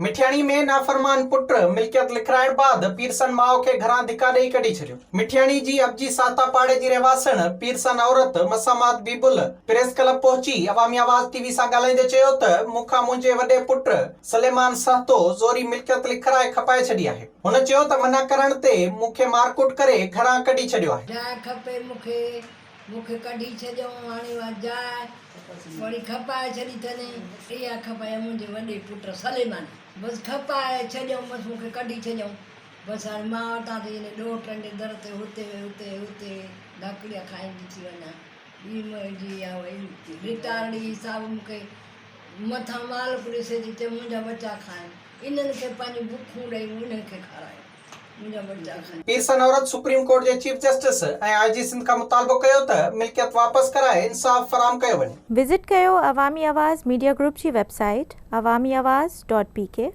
مٺياڻي ۾ نافرمان پٽ ملڪيت لکرائڻ بعد پيرسن ماء کي گهران ڌڪا ڏئي ڪڍي ڇڏيو. مٺياڻي جي ابجي ساتا پاڙي جي رهواسڻ پيرسن عورت مسامات بيبل پريس ڪلب پهچي عوامي آواز ٽي وي سان ڳالهائيندي چيو ته مون کان منهنجي وڏي پٽ سليمان سهتو زوري ملڪيت لکرائي کپائي ڇڏي آهي. هن چيو ته منع ڪرڻ تي مون کي مارڪٽ ڪري گهران ڪڍي ڇڏيو آهي. جاء کپي مون کي، مون کي ڪڍي ڇڏيائون هاڻي اها جاء وري کپائي ڇڏي اٿن. اها کپائي منهنجي وڏي پٽ سليمان. بس کپائي ڇڏيائون بس مون کي ڪڍي ڇڏيائون. بس هاڻي مان وتان ٿي انهي ڏوهٽن جي در تي هتي هتي هتي ڌڪڙيا کائيندي ٿي وڃان. ٻي منهنجي اها رٽارڙي حساب مون کي مٿان مالڪ ڏسي ٿي چئي منهنجا ٻچا کائن انهن کي پنهنجون بکون ڏئي انهن کي کارايو منهنجا ٻچا کائن. پيرسن عورت سپريم ڪورٽ جي چيف جسٽس ۽ I جي سنڌ کان مطالبو ڪيو ته ملڪيت واپس ڪرائي انصاف فراهم ڪيو وڃي. وزٽ ڪيو عوامي آواز ميڊيا گروپ جي website Awami Awaz dot P K.